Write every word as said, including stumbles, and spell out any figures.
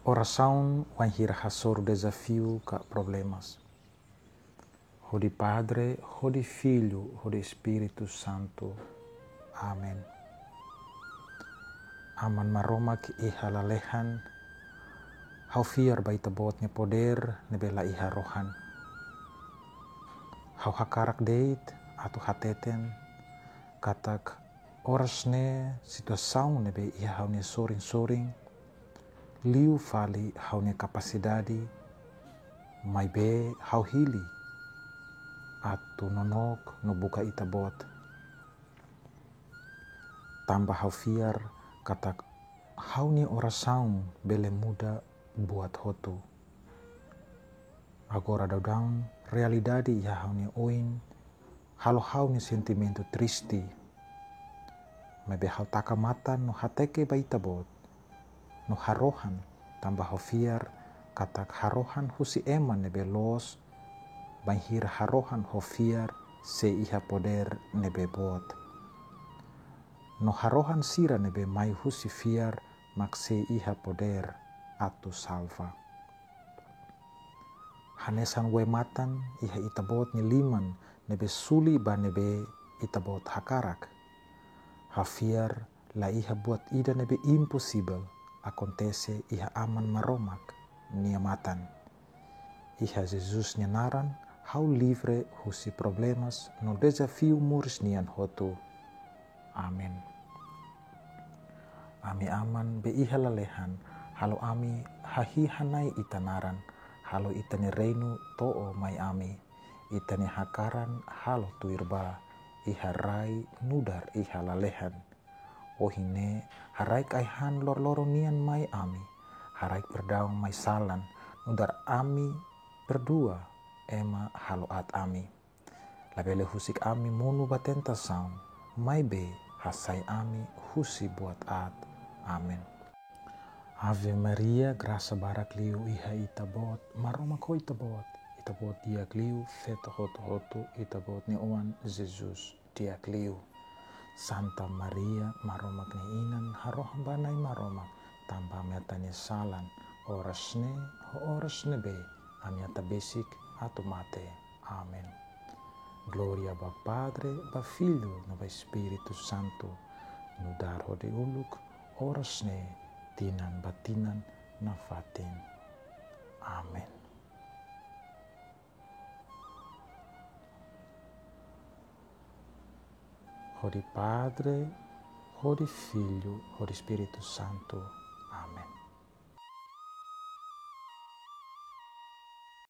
Orasaun wainhira hasoru dezafiu ka problemas. Hodi Padre, hodi Filho, hodi Espíritu Santu. Amen. Aman Maromak iha lalehan, ha'u fiar ba Ita-Boot nia podér ne'ebé la iha rohan. Ha'u hakarak de'it atu hateten katak oras ne'e situasaun ne'ebé iha ha'u-nia sorin-sorin liu fali ha'u-nia kapasidade, maibé ha'u hili atu nonook no buka Ita-Boot. Tanba ha'u fiar katak ha'u-nia orasaun bele muda buat hotu. Agora daudaun realidade iha ha'u-nia oin halo ha'u-nia sentimentu triste. Maibé ha'u taka matan no hateke ba Ita-Boot, no harohan, tanba ha'u fiar katak harohan husi ema ne'ebé loos bainhira harohan ho fiar sei iha podér ne'ebé boot. No harohan sira ne'ebé mai husi fiar mak sei iha podér atu salva. Hanesan wee-matan iha Ita-Boot nia liman ne'ebé suli ba ne'ebé Ita-Boot hakarak. Ha'u fiar la iha buat ida ne'ebé imposivel akontese iha Aman Maromak nia matan. Iha Jesus nia naran, ha'u livre husi problemas no dezafiu moris nian hotu. Amen. Ami Aman be iha lalehan, halo ami hahi'i-hana'i Ita naran, halo Ita-nia reinu to'o mai ami. Ita-nia hakaran halo tuir bá, iha rai nu'udar iha lalehan. Ohin ne'e, haraik ai-han loroloron nian mai ami, haraik perdaun mai salan, nu'udar ami perdua ema halo aat ami. Labele husik ami monu ba tentasaun, maibé hasai ami husi buat aat. Amen. Ave Maria, grasa barak liu iha Ita-Boot, Maromak ho Ita-Boot, Ita-Boot di'ak liu feto hotu-hotu, Ita-Boot nia oan Jesus di'ak liu. Santa Maria, Maromak nia inan, harohan ba Na'i Maromak, tanba ami atan nia salan, oras ne'e, ho oras ne'ebé ami atan besik atu mate. Amen. Glória ba Padre, ba Filho, no ba Espíritu Santu, nu'udar hodi uluk, oras ne'e, tinan ba tinan nafatin. Amen. Hodi Padre, hodi Filho, hodi Espíritu Santu.